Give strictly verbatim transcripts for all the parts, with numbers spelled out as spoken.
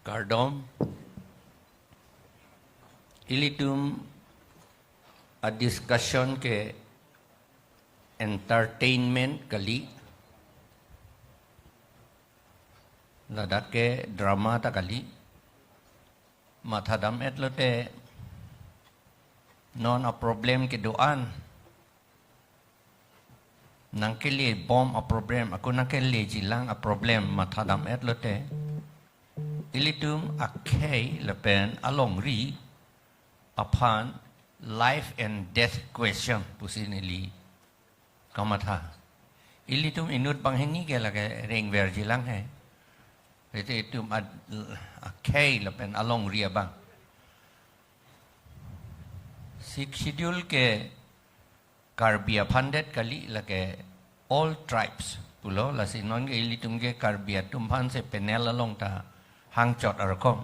Kardom. Ilitum a-discussion ke entertainment kali. Ladak ke drama ta kali. Mathadam-et lote non a-problem kedo-an, nangkele bom a-problem, ako nangkeleji lang a-problem mathadam-et lote, ilitum akhei lapen alongri aphan life and death question pusi neli kamatha. Ilitum inut banghini ke lake rengverji lang he. Ite itum ad-, akhei lapen alongri abang. Sixth Schedule ke Karbi aphan det kali, lake all tribes pulo, lasi non ke ilitum ke Karbi atum aphan si panel along ta hangchot arkom.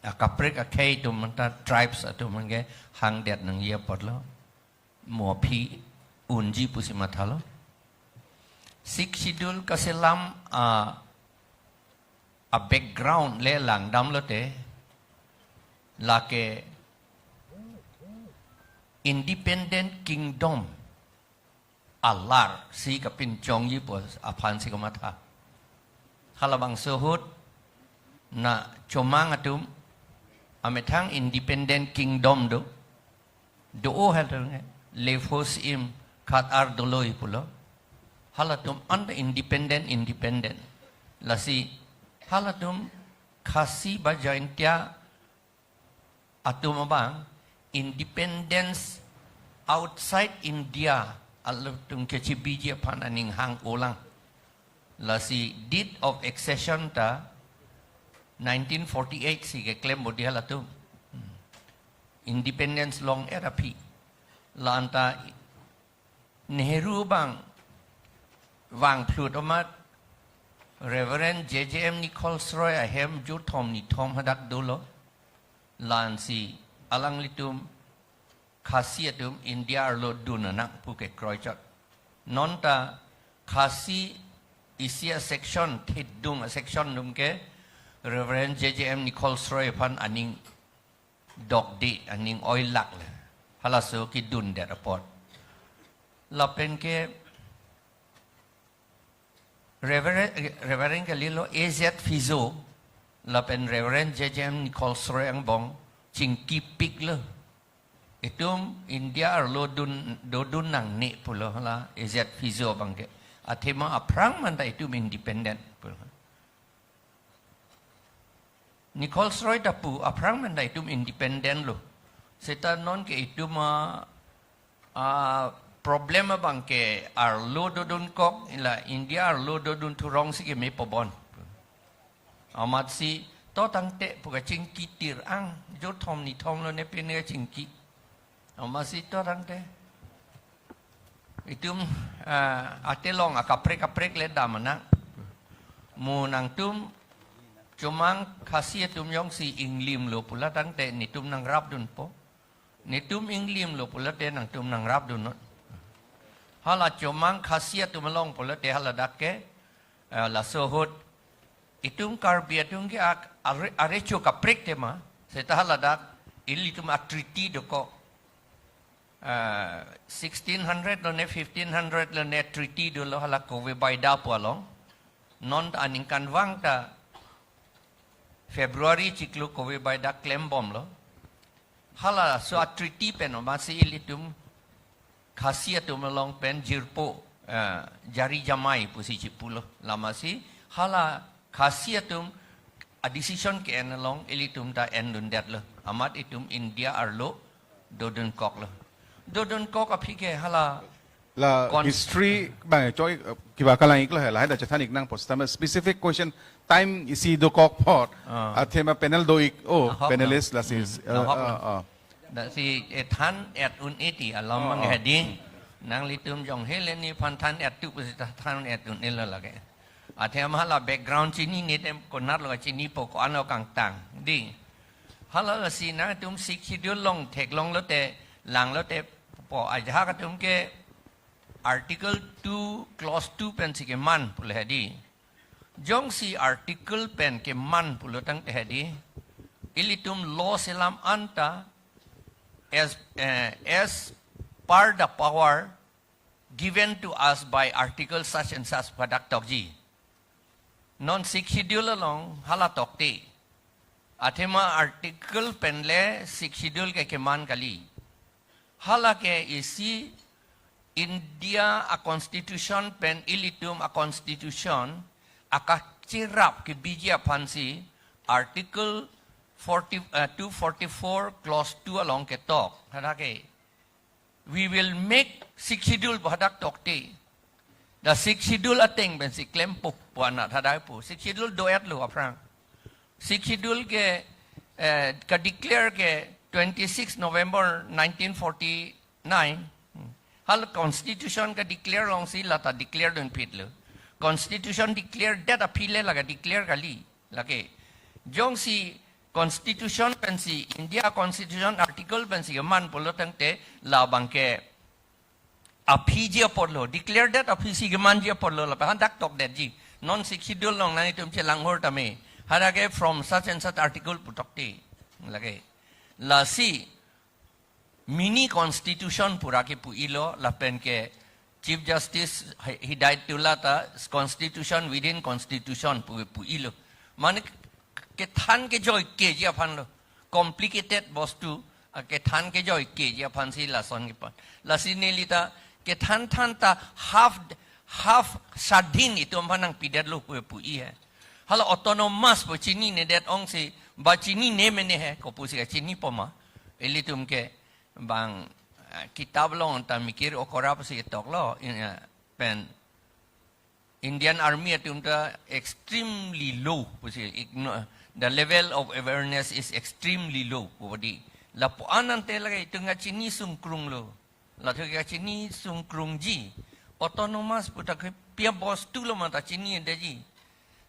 Akaprek akhei atum anta tribes atum ke hangdet nangji apotlo. Mo aphi unji pusi mathalo. Sixth Schedule kaselam a, a-background le langdam lote, lake independent kingdom alar si kapinchongji pu aphan si kamatha. Halabangso ahut na chomang atum amethang independent kingdom do, do-o hal nge, Lefos Im Khat Ar Doloi pulo. Halatum anta independent, independent. Lasi halatum Khasi ba Jaintia atum abang independence outside India atum kechebiji aphan aning hang-o lang. Lasi deed of accession ta nineteen forty-eight si keklem bodi halatum. Hmm. Independence long-et aphi. La anta Nehru abang vangphlut amat Reverend J J M Nichols Roy ahem jirthom nithom hadak dolo. Lasi alanglitum Khasi atum India arlo dun nang pu kekroichot. Nonta Khasi isi a-section, thedung a-section atum ke Reverend J J M Nichols Roy aphan aning dokde, aning oilak le. Halaso kedundet apot. Lapen ke Reverend, Reverend kalilo A Z Fizo, lapen Reverend J J M Nichols Roy angbong chingkipiklo. Itum India arlo dun, dodun nangne pulo hala A Z Fizo abang ke. Athema aphrang manta itum independent pulo. Nichols Roy ta pu aphrang manta itum independent lo. Seta non ke itum a, a problem abang ke arlo dodunkok, ila India arlo dodun thurong si keme pobon. Amatsi to tangte pu kachingki tir ang, jirthom nithom lo ne pine kachingki. Amatsi to tangte. Itum, ah, atelong akaprek kaprek le dam nang. Mo nangtum chomang Khasi atum jongsi inglimlo pula tangte netum nangrapdunpo. Netum inglimlo pula te nangtum nangrapdun non. Hala chomang Khasi atum along pula te haladak ke, eh, laso ahut itum Karbi atum ke ak-, are, arecho kaprek tema, seta haladak ilitum a-treaty dokok. Ah, sixteen hundred lo ne fifteen hundred lo ne treaty dolo hala Kove Baida pu along. Non ta aningkanvang ta February chiklo Kove Baida klembomlo. Halaso a-treaty pen amatsi ilitum Khasi atum along pen jirpo, eh, jari jamai pusi chipulo. Lamatsi hala Khasi atum a-decision ke-en along ilitum ta endundetlo. Amat itum India arlo dodunkoklo. Dodunkok aphi ke hala la kon- history bang choi, eh, kiba kalang iklo he, lahai ta chethan ik nangpo sitame specific question time isi dokok apot. Ah. Athema panel do ik, oh, ahok panelist lo. Lasi, hmm, eh, ahok lo. Eh, eh. Lasi, eh, than-et un-e ti alam, oh, mang, oh, hedi. Nanglitum jong hele nephan than-et tu pusi ta than-et un-e lo lake. Athema hala background chinine te konatlo chinipo, ko-anlo kangtang. Di. Hala lasi nangtum Sixth Schedule along theklonglo te, langlo te po ajahak atum ke Article two, Clause two pensi keman pule hedi. Jongsi article pen keman pulo tangte hedi, ilitum law selam anta as, eh, as per the power given to us by article such and such pu hadak tokji. Non Sixth Schedule along hala tokte. Athema article pen le Sixth Schedule ke keman kali. Hala ke isi India a constitution pen ilitum a constitution akachirap kebiji aphansi article forty, eh, two forty-four clause two along ketok. Hadak ke, "We will make Sixth Schedule," pu hadak tokte. The Sixth Schedule ateng pensi klempuk pu anat hadak pu. Sixth Schedule do-etlo aphrang. Sixth Schedule ke, eh, ka-declare ke twenty-six November nineteen forty-nine. Hmm. Hala constitution ka-declare alongsi lata declare dunphitlo. Constitution declare det aphi le la ka-declare kali. Lake, jongsi constitution pensi, India constitution article pensi keman pulo tangte labang ke aphiji apotlo, declare det aphisi kemanji apotlo, lapen hadak tokdetji. Non Sixth Schedule along nanglitum chelang hor tame. Hadak ke from such and such article pu tokte. Lake, lasi mini constitution pu ra kepu-ilo, lapen ke Chief Justice Hi-, Hidayatullah ta constitution within constitution pu, pu-ilo. Mane kethan kejoi keji aphanlo. Complicated bostu, a, kethan kejoi keji aphansi lason kepan. Lasi neli ta kethan than ta half, half swadhin itum aphan nangpidetlo pu, pu-i he. Hala autonomous pu chininedet ongsi, ba chinine mene he, kopusi kachinipo ma. Ilitum ke bang, eh, kitab along ta Mikir Okora pusi toklo, in, eh, pen Indian Army atum ta extremely low pusi, igno-, the level of awareness is extremely low pu di. Lapu-an ante lake itum kachini sungkrunglo. Latum kachini sungkrungji. Autonomous pu ta ke pia bostulo ma ta chinidetji.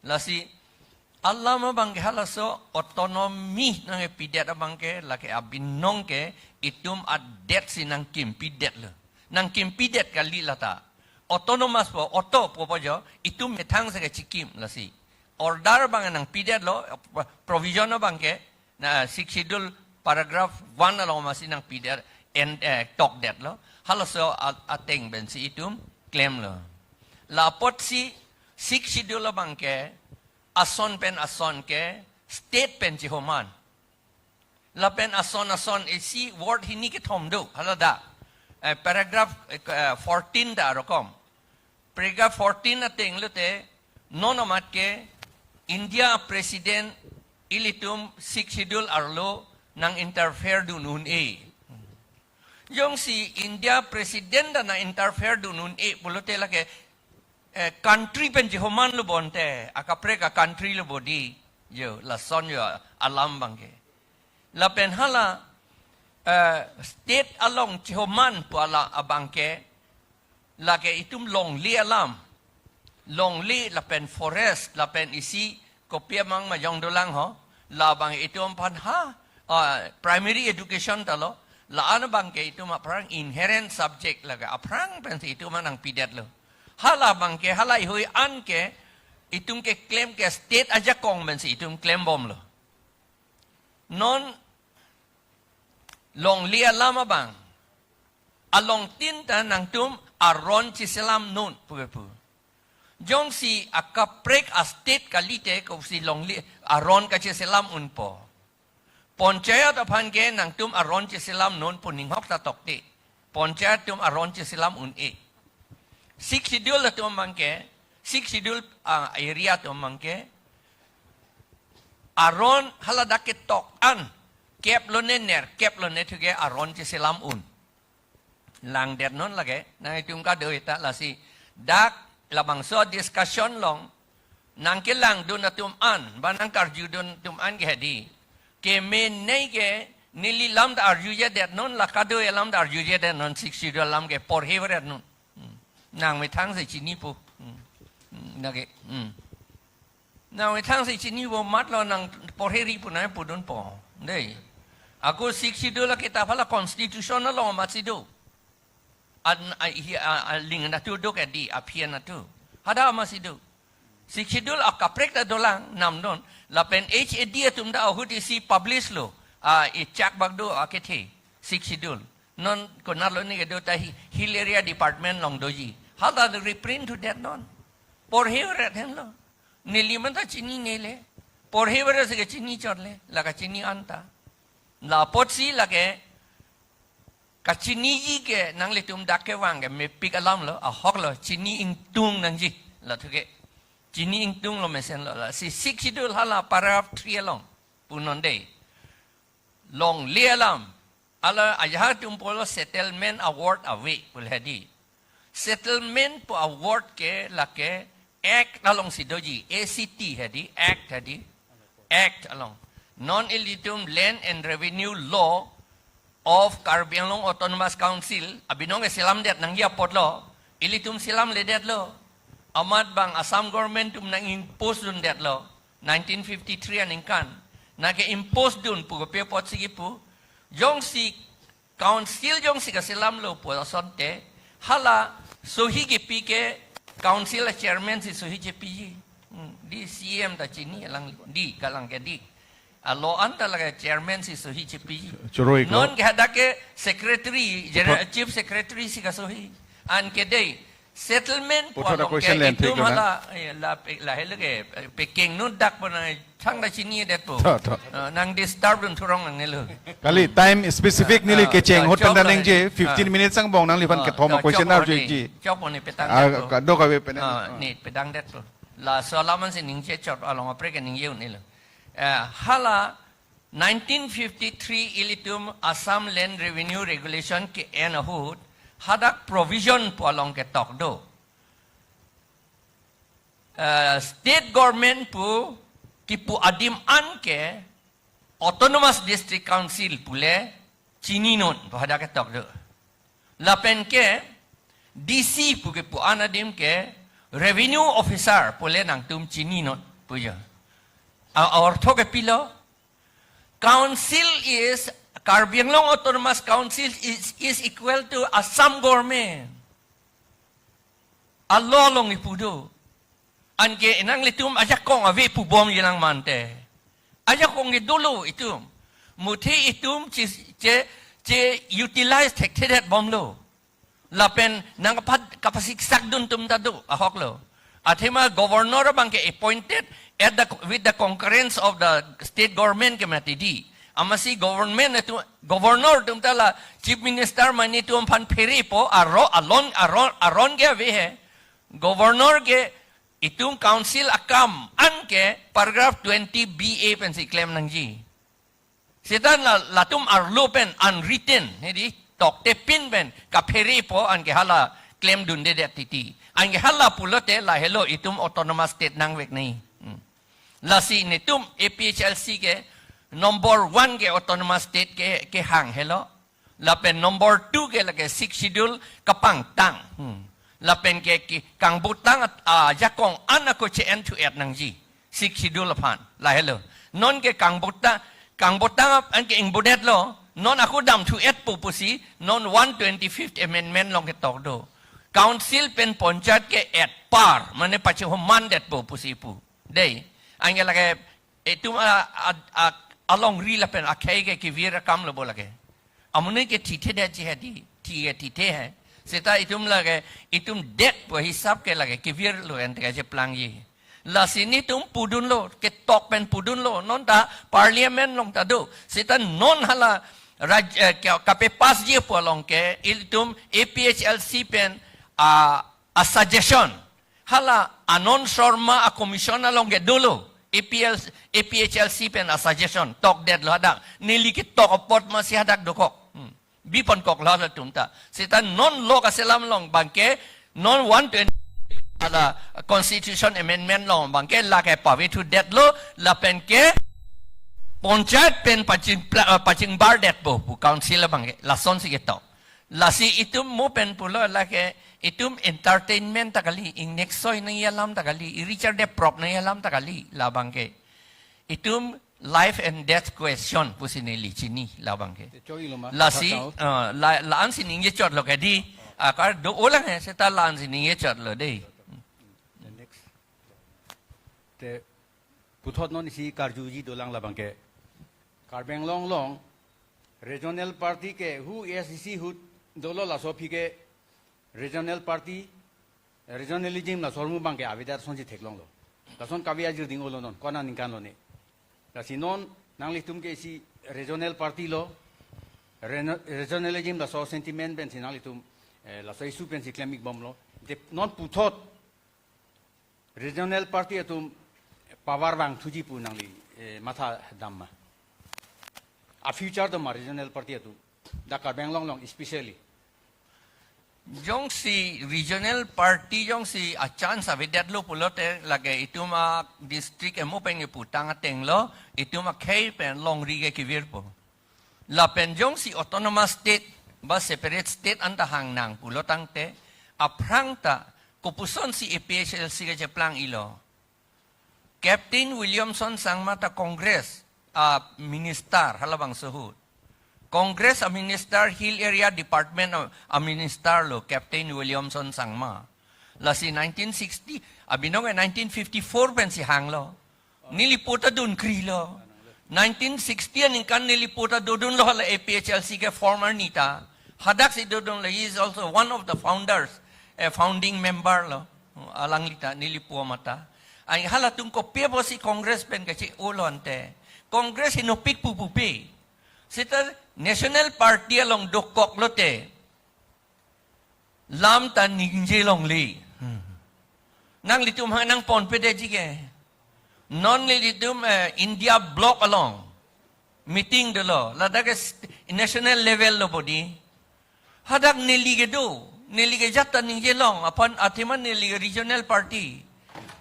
Lasi alam abang ke halaso autonomy nangkepidet abang ke lake abinong ke itum adetsi nangkimpidetlo. Nangkimpidet kali lata. Autonomous pu, auto pu pu jo, itum methang si kachikim lasi. Order abang nangpidetlo, provision abang ke, na Sixth Schedule paragraph one along masi nangpidet, en, eh, tokdetlo. Halaso a-, ateng pensi itum klemlo. Lapotsi Sixth Schedule abang ke, ason pen ason ke, state pen chihoman. Lapen ason ason isi word hini kethom do, hala da. Eh, paragraph, eh, fourteen da rokom. Paragraph fourteen ateng lote, non amat ke India President ilitum Sixth Schedule arlo nang-interfere dun un-e. Jongsi India President ta nang-interfere dun un-e pulote lake, eh, country pen chihomanlo bonte, akaprek a-country lo bodi, jo, lason jo alam abang ke. Lapen hala, eh, state along chihoman pu ala abang ke, lake itum longle alam. Longle lapen forest, lapen isi kopi amang majong dolang ho. Labang itum aphan ha, ah, primary education talo. La-an abang ke itum aphrang inherent subject lake aphrang pensi itum nangpidetlo. Hala abang ke, hala ihui an ke, itum keklem ke state ajakong pensi itum klembomlo. Non longle alam abang. Along tin ta nangtum aron chiselam non pu kepu. Jongsi akaprek a-state kalite kosi longle aron kachiselam unpo. Panchayat aphan ke nangtum aron chiselam non pu ninghok ta tokte. Panchayat atum aron chiselam un-e. Sixth Schedule atum abang ke, Sixth Schedule, ah, area atum abang ke, aron hala dak ketok an, kep lone ner, kep lone thu ke aron chiselam un. Langdet non lake, nangtum kadokave ta lasi, dak labangso discussion along, nangkelangdun atum an, ba nangkarjudun atum an ke hedi. Kemenei ke neli lam ta arjujedet non, la kadokave lam ta arjujedet non, Sixth Schedule alam ke porheveret non. Hmm. Nangmethang si chinipo. Hmm. Hmm. Nake. Hmm. Nangmethang si chinipo matlo nang porheri pu nangpudunpo. Dei. Ako Sixth Schedule akitap hala constitution along amatsi do. An, a, hi, a, a, ling natu do ke di, aphian natu. Hadak amatsi do. Sixth Schedule akaprek ta dolang namdon. Lapen H A D atum ta ahut isi publish lo. A, ichak bak do akethe. Sixth Schedule. Non konatlo ni kedo ta hi-, Hill Area Department along doji. Hala ta reprint thudet non. Porhe ret henlo. Neli man ta chininele. Porhe ret si kachini chot le. La kachini anta. La apotsi lake kachiniji ke nanglitum dak kevang ke mepik alam lo, ahok lo, chini ingtung nangji. Lathu ke chini ingtung lo mesen lo. Lasi Sixth Schedule hala paragraph three along punon dei. Longle alam. Hala ajahak atum pulo settlement award ave pule hedi. Settlement pu award ke lake Act alongsi doji, A C T hedi, Act hedi, Act along. Non ilitum Land and Revenue Law of Karbi Anglong Autonomous Council, abinong ke selamdet nangji apotlo, ilitum selamledetlo. Amat bang Assam government atum nang-impose dundetlo, nineteen fifty-three aningkan. Nang ke-impose dun pu kopi apotsi kipu. Jongsi Council jongsi kaselamlo pu asonte, hala sohi kepi ke Council a chairman si sohi chepiji. Hmm, di C M ta chini alang di, kalang ke di. A law anta lake chairman si sohi chepiji. Choroi ko. Non ke hadak ke secretary, general, Putho- chief secretary si kasohi. An ke dei, settlement pu Putho da along question ke len itum thik lo na. Hala, eh, la pe-, lahelo ke, eh, pekeng nu dak pu nang thangta chinidet pu. Tho, tho. Ah, nang disturb dun thurong nangnelo. Kali time specific neli Ah, kecheng ah, hot chok pen da nang je, ah, fifteen minutes angbong nangliphan ah, kethom ah, a question chok arju nang, ji. Chok nang petang Ah, det pu. Kado kave pen. Ah, Ah. Nang petang det pu. Laso alam ansi ningje chot along apre ke ningje un-elo. Eh, hala nineteen fifty-three ilitum Assam Land Revenue Regulation ke-en ahut hadak provision pu along ketok do. Eh, state government pu kipu adim an ke Autonomous District Council pule chininon pu hadak ketok do. Lapen ke D C pu kipu an adim ke revenue officer pule nangtum chininon pu jo. A, a ortho ke pilo? Council is, Karbi Anglong Autonomous Council is, is equal to Assam government. A law along ipu do. Anke nanglitum ajakong ave pubom yelang mante. Ajakong ke dolo itum. Muthe itum che, che, che utilize thekthedet bomlo. Lapen nang kapat kapasiksak dun atum ta do, ahok lo. Athema governor abang ke appointed at the, with the concurrence of the state government ke mati di. Amatsi government atum, governor atum ta la chief minister mane atum aphan pherepo, aro, alon, aron, aron ke ave he. Governor ke itum council akam an ke paragraph twenty B A pensi klem nangji. Seta la, latum arlo pen unwritten, hedi, toktepin pen kapherepo anke hala klem dundedet titi. Anke hala pulote lahelo itum autonomous state nangvek nai. Hmm. Lasi netum A P H L C ke number one ke autonomous state ke, kehang helo. Lapen number two ke lake Sixth Schedule kapangtang. Hmm. Lapen ke, ke kangbutang at, ah, jakong an ako che-en thu-et nangji. Sixth Schedule aphan. Lahelo. Non ke kangbutang, kangbutang ap-, anke ingbudetlo. Non ako dam thu-etpo pusi. Non one twenty-fifth Amendment along ketok do. Council pen panchayat ke at par. Mane pachehomandetpo pusi pu. Dei. Anke lake itum a, a, a, alongri lapen akhei ke kevir akam lo bo lake. Amonit ke thithedet ji hedi, thi ke thithe he. Seta itum lake, itum det pu hisap ke lake kevirlo ente kacheplangji. Lasi netum pudunlo, ketok pen pudunlo, non ta parliament along ta do. Seta non hala raj-, eh, ke, kapepassji pu along ke, ilitum A P H L C pen, ah, a suggestion. Hala Anand Sharma a commission along ke dolo. A P L, A P H L C pen a suggestion. Tokdetlo hadak. Neli ketok apot masi hadak dokok. Hmm. Biponkoklo halatum ta. Seta non law kaselam along abangke non one twenty hala constitution amendment along abangke lake pave thudetlo lapen ke panchayat pen paching pla-, eh, pachingbardetpo pu council abangke. Lasonsi ketok. Lasi itum mo pen pulo lake itum entertainment ta kali, ingnek soi nangji alam ta kali, iri charde prop nangji alam ta kali, labangke. Itum life and death question pusi neli chini labangke. Te choi lo ma, Lasi, kacau. Eh, la, la-ansi ningje chotlo kedi, akar do-olang he, seta la-ansi ningje chotlo dei. The next. Te puthot non isi karjuji dolang labang ke. Karbi Anglong along regional party ke hu A I C C ahut dolo laso aphi ke regional party, regionalism laso ahormu abang ke avedet asonsi theklonglo. Lason kave ajir ding-olo non, kona aningkan lo ne. Lasi non nanglitum ke isi regional party lo, reno-, regionalism laso sentiment pensi nanglitum, eh, laso issue pensi klem-ikbomlo. Te non puthot regional party atum power vangthuji pu nangli, eh, matha dam ma? A future do ma regional party atum, dak Karbi Anglong along especially? Jongsi regional party jongsi a chance avedetlo pulote lake itum adistrict emo pen keputang atenglo, itum akhei pen longri ke kevirpo. Lapen jongsi autonomous state ba separate state anta hangnang pulo tangte, aphrang ta kopusonsi A P H L C kecheplang-ilo? Captain Williamson Sangma ta Congress a minister halabangso ahut. Congress a minister, Hill Area Department a, a minister lo Captain Williamson Sangma. Lasi nineteen sixty, abinong ke nineteen fifty-four pensi hanglo. Neli po ta dunkrilo. Nineteen sixty aningkan neli po ta dodunlo hala A P H L C ke former neta. Hadaksi dodunlo, he is also one of the founders, a founding member lo. Alangli ta neli po mata. Ai halatum kopi apotsi Congress pen kachi-olo ante? Congress inopik pu pupe. Seta national party along dokok lote lam ta ningje longle. Nanglitum ha nangponpedetji ke. Non nelitum, eh, India bloc along meeting dolo. Ladak ke st-, national level lo bodi. Hadak neli kedo, neli kejat ta ningje long, aphan athema neli ke regional party.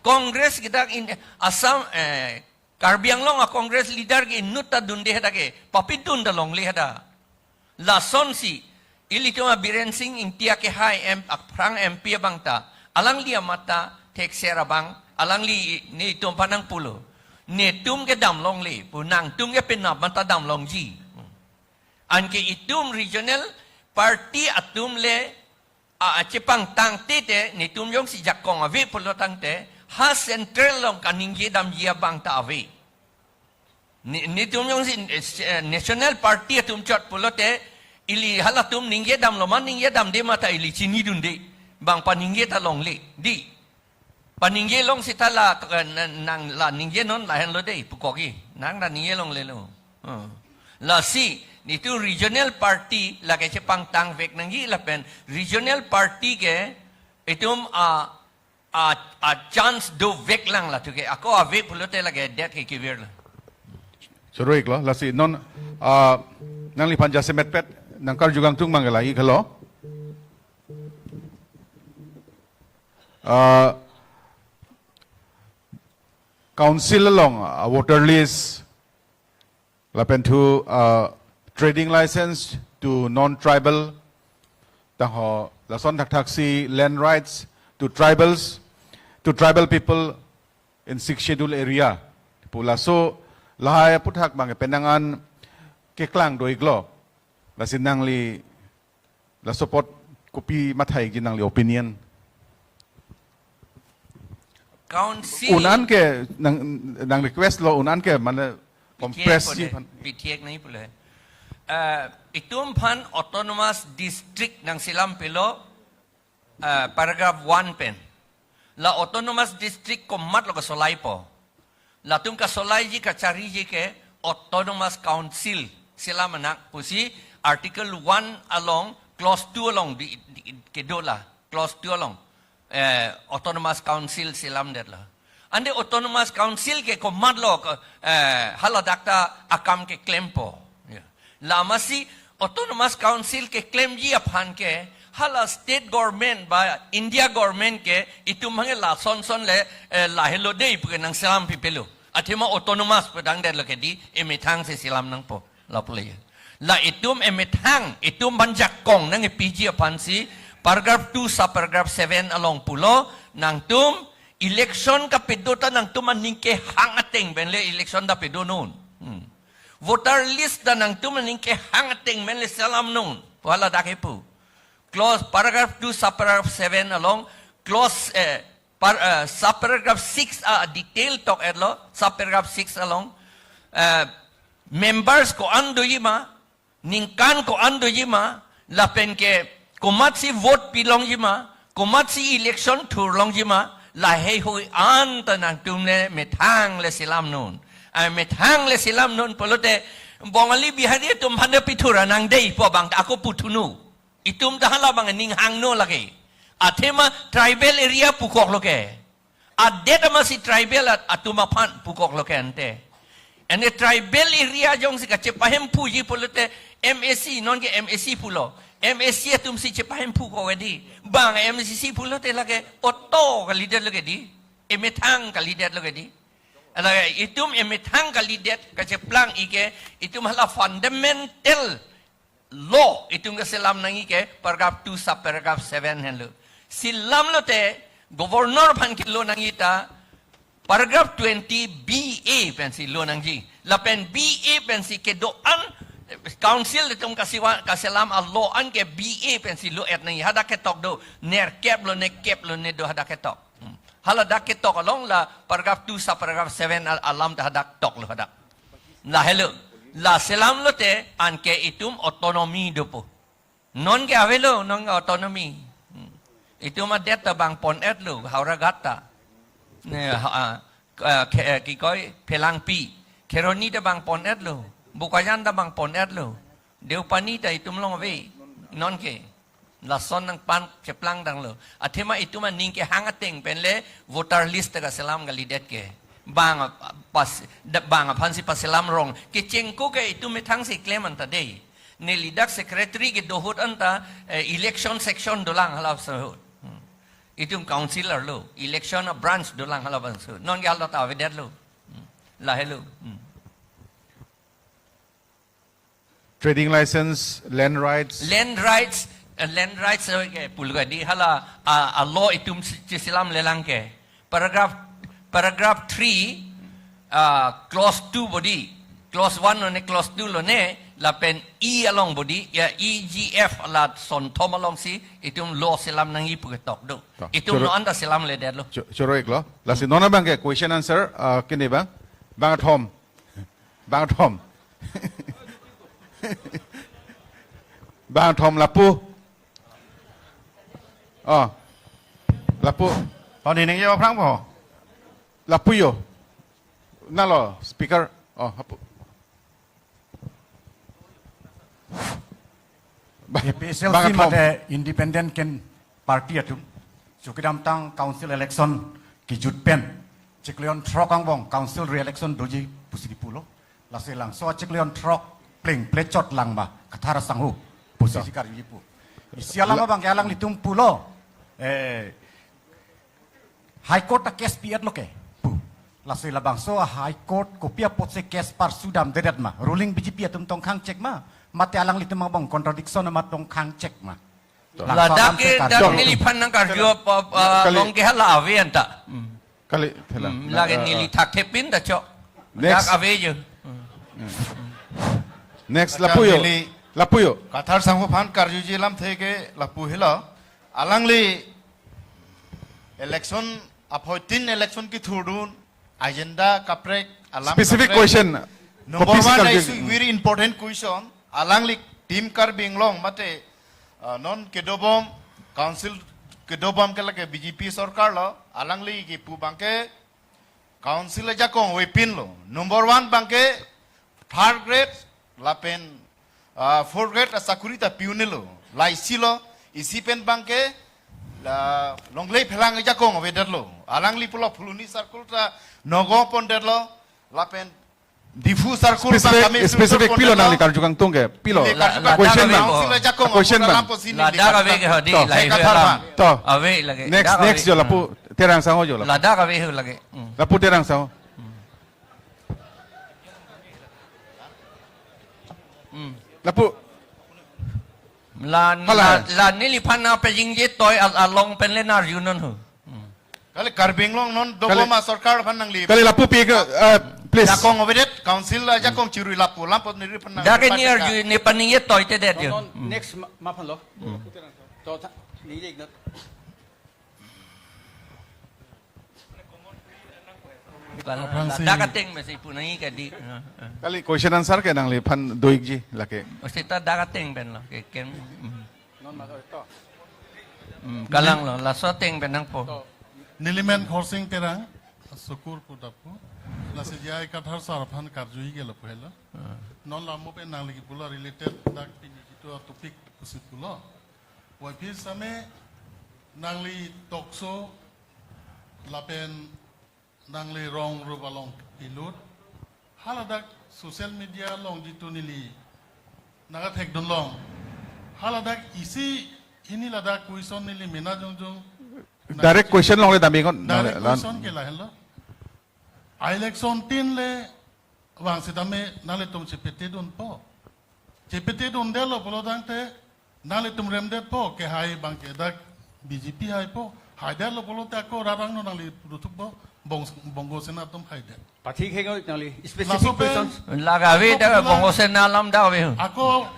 Congress kedak in Assam, eh, Karbi Anglong a Congress leader ke inut ta dunde hadak ke, papidun ta longle hadak. Lasonsi, ilitum a Biren Singh Engti akehai M, aphrang M P abang ta, alangli amat ta thekser abang, alangli netum aphan nangpulo. Netum ke dam longle, pu nangtum ke penap amat ta dam longji. Anke itum regional party atum le, a, achepangtang tete, netum jongsi jakong ave pulo tangte, ha central along kaningje damji abang ta ave. Ne-, netum jongsi, eh, national party atum chot pulote, ili halatum ningje damlo ma ningje damde ma ta ili chinidunde. Bang paningje ta longle, di. Paningje long seta la, eh, na-, nang la ningje non lahenlo dei, pukok-i. Nang la ningje longlelo. Hmm. Lasi, netum regional party lake chepangtangvek nangji lapen regional party ke itum a, a, a chance doveklang latum ke. Ako ave pulote lake det ke kevirlo. Choro-iklo, lasi non, ah, nangliphan jasemetpet nangkarju kangtung mang ke lahei-iklo. Ah, council along, ah, voter list, lapen thu, ah, trading license to non-tribal, tangho lason thakthaksi land rights to tribals, to tribal people in Sixth Schedule area. Pu laso lahai aphuthak abang penang an keklang do-iklo. Lasi nangli laso apot kopi mathai-ikji nangli opinion? Council. Un-an ke nang, nang request lo, un-an ke mane compress ji phan. Pithiek nai pule. Eh, itum aphan autonomous district nangselam pilo, eh, paragraph one pen. La autonomous district komatlo kasolaipo? Latum kasolaiji kachariji ke autonomous council selam nang pusi article one along clause two along di, di, kedo la, clause two along, eh, autonomous council selamdetlo. Ante autonomous council ke komatlo ke, eh, haladak ta akam keklempo. Ya. Lasi autonomous council keklemji aphan ke hala state government ba India government ke itum aphan ke lasonson le, eh, lahelo dei pu ke nangselam pipelo. Athema autonomous pu dangdetlo ke di emethang si selam nangpo. Lapu le. La itum emethang, itum aphan jakong nangkepiji aphansi paragraph two subparagraph seven along pulo, nangtum election kapado ta nangtum aning kehang ateng pen le election ta pado non. Hmm. Voter list ta nangtum aning kehang ateng pen le selam non. Pu haladak kepu. Clause paragraph two subparagraph seven along clause, eh, Par, eh, subparagraph six a detail tok-etlo, subparagraph six along, eh, members ko-an doji ma, ningkan ko-an doji ma, lapen ke komatsi vote pilongji ma, komatsi election thurlongji ma, laheihui anta nangtum le methang le selamnon. Ah, methang le selamnon pulote Bongali Bihari atum aphan pithura nang dei pu abang ako puthunon. Itum ta hala abang ning hangno lake. Athema tribal area pukoklo ke. Adet amatsi tribal at-, atum aphan pukoklo ke ante. Ane tribal area jongsi kachepahemphuji pulote M A C, non ke M A C pulo. M A C atumsi chepahemphu ko ke dei. Bang M A C pulote lake auto kalidetlo ke dei. Emethang kalidetlo ke dei. Lake itum emethang kalidet kacheplang-ik ke itum hala fundamental law itum keselam nangji ke paragraph two subparagraph seven henlo. Selamlote governor aphan kelo nangji ta paragraph twenty B A pensi lo nangji. Lapen B A pensi kedo-an council atum kasiwa, kaselam a-law an ke B A pensi lo-et nangji. Hadak ketok do, nerkep lo, nekep lo ne do hadak ketok. Hmm. Hala dak ketok along la paragraph two subparagraph seven al-, alam ta hadak toklo hadak. Lahelo. La selamlote anke itum autonomy dopo. Non ke avelo, non ke autonomy. Hmm. Itum adet ta bang pon-etlo, Howraghat ta. Ne, ha, ah, ke, ki koi, Phelangpi. Kheroni ta bang pon-etlo. Bokajan ta bang pon-etlo. Deopani ta itum along ave. Non ke. Lason nangpan cheplang tanglo. Athema itum aning kehang ateng pen le voter list ta kaselam kalidet ke. Bang a-, pas, da-, bang aphansi paselam rong. Kechengko ke itum methangsi klem anta dei. Neli dak secretary kedo ahut anta, eh, election section dolang hala ahut. Hmm. Itum councillor lo. Election a-branch dolang hala ahut. Non ke hala ta avedetlo. Hmm. Lahelo. Hmm. Trading license, land rights. Land rights, eh, land rights, eh, ke pulo ke dei hala, ah, a-law itum si-, cheselamlelang ke. Paragraph, paragraph three, ah, clause two bo dei. Clause one lo ne, clause two lo ne, lapen E along bo dei, ya E G F la sonthom alongsi itum law selam nangji pu ketok do. Ta, itum choro-, non anta selamledetlo. Cho-, choro-iklo. Lasi non abang ke question answer, ah, kene bang. Bang athom. Bang athom. Bang athom lapu. Oh. Lapu. Oh, ne ningje aphrang po. Lapu jo. Nalo speaker. Oh, lapu. Bang, A P H L C bang athom. Mate independent ken party atum. Chokidamtang council election kejut pen chiklo jon throk angbong council re-election doji pusi kipulo. Lasi labangso chiklo jon throk pleng plechot lang ma Kathar sangho pusi si karjuji pu. Isi alam abang ke alanglitum pulo. Eh, High Court ta case pi-etlo ke pu. Lasi labangso a High Court kopi apotsi case parsudamdedet ma. Ruling B J P atum tong khangchek ma. Mate alanglitum angbong contradiction ma tong khangchek ma. Laso ladak alam ke, ke dak karju. Neliphan nangkarju apa, apa, kali. Along ke hala ave anta. Hmm. Kali, thela. Hmm, na, lake eh, neli eh. Thakthepin ta chok. Next. Dak ave jo. Hmm. Next, acha lapu jo. Neli lapu jo. Kathar sangho aphan karjuji alamthe ke lapu helo. Alangli election aphoitin election kethurdun agenda kaprek alam specific kaprek. Question. Number kopi si one karju-, issue, hmm. Very important question. Alangli Team Karbi Anglong mate, uh, non kedobom council kedobom ke lake B J P sorkar lo, alangli kipu abang ke council ajakong avepinlo. Number one abang ke third grade lapen, ah, fourth grade asakuri ta pi-unlo. La isi lo, isi pen abang ke la longle phelang ajakong avedetlo. Alangli pulo Phuloni circle ta nogo pondetlo. Lapen Diphu circle ta specific, kami specific filter pilo pondetlo. Nangli karju kangtung ke, pilo. Neli karju la, kangtung. Ladak question ave bang. Ko. Council ajakong question bang. Alam pusi neli ladak ave karju ke hodi, to. Lahei question ave bang. Alam. To. Ave lagi. Next, dak next ave. Jo lapu, Terang sangho jo lapu. Ladak ave ho lagi. Hmm. Lapu Terang sangho. Hmm. Lapu. La, hala. La, la neliphan nangpajingjitoi al-, along pen le nang-arjunon ho. Hmm. Kali Karbi Anglong non, kali, dogoma sorkar aphan nangli. Kali lapu pi ke, eh, please. Jakong avedet, council ajakong chirui lapu, lampot neliphan nang. Dak ke ni arju, ne paningjetoitedet jo. Non, non, hmm. Next ma, ma aphan lo. Hmm. To tha, ni jek na. Kal-, aphrangsi ladak ateng mesi punai kadi. Eh, eh. Kali question answer ke nangliphan do-ikji lake. O seta dak ateng pen lo ke ken. Hmm. Non ma to. Hmm, kalang lo, laso ateng pen nangpo. To. Nelimen Khorsing Terang, Sukur pu dapu. Lasi J I Kathar sir aphan karju-ik-lo pu helo. Ah. Non la mo pen nangli kipu la related dak pini kitu topic pusi pulo. Wai phi same nangli talk show lapen nangli rong rup along pilut. Haladak social media along jitu neli nangkathekdun long. Haladak isi hini ladak question neli mena jongjong. Direct question along le damji non. Direct question ke lahenlo. Election tin le vang sitame nanglitum chepetedunpo. Chepetedundetlo pulo tangte nanglitum remdetpo, kehai abang ke dak B J P haipo, haidetlo pulote ako rat angno nangli ruthukpo, Bong-, Bongo Sena atum haidet. Pathik heng nangli specific laso pen questions. Laga ave ako dak pulang Bongo Sena alam dak ave. Ako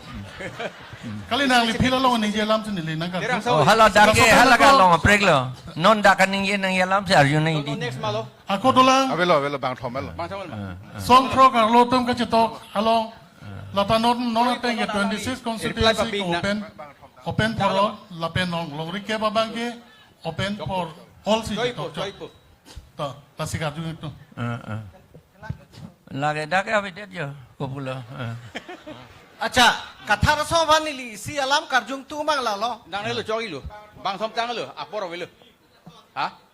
kali nangli phila long ningje alam si neli nangkar. Terang Oh, sawi. Haladak ke, laso pen haladak ako long apreklo. Non dak kaningje nangji alam si arju nang Tono di. Next malo. Ako dolang. Avelo, avelo, bang thom avelo. Bang thom avelo. Ah, ah. Songthrok arlo atum kachetok along. Lata non, non ateng ke twenty-six Reply constituency papi ke na. Open, open for all, lapen non longri ke abang ke open for all si Choi po, chetok. Choi po. To, lasi karju itu. Ah, ah. Lake dak avedet jo, kopulo. Ah. Acha, Kathar so aphan neli isi alam karjungthu mang lalo. Nang nelo choklo. Bang thom tanglo, apor avelo. Ha?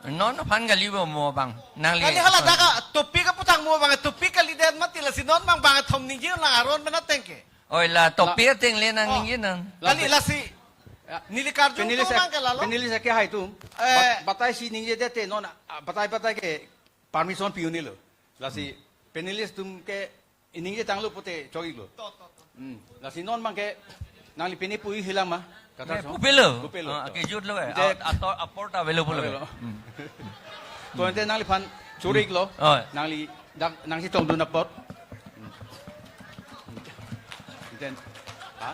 Non aphan kali bo mo abang. Nangli. Kali haladak atopic aphuthak mo abang, topic kalidet mati lasi non abang bang thom ningje lang aron mena tengke. Oi la topic ateng le nang Oh. ningje nang. Kali lasi. Ya. Neli karjungthu Panelist ak-, mang ke lalo. Panelist ake hai atum. Eh. Bat-, batai si ningjedet te non, ah, batai batai ke permission pi-un-elo. Lasi panelist atum ke iningje tanglo pute choklo. To, to, to. Hmm. Lasi non abang ke nangli pini pu-ik-lang ma? Kathar Ne, so. Pupelo. Pupelo. Ah, kejut lo eh. Ante At-, ator apor ta avelo pulo. Avelo. Hmm. To ante nangliphan choro-iklo. Oh. Nangli dak nangchetongdun apot. Hmm. Ante, ha?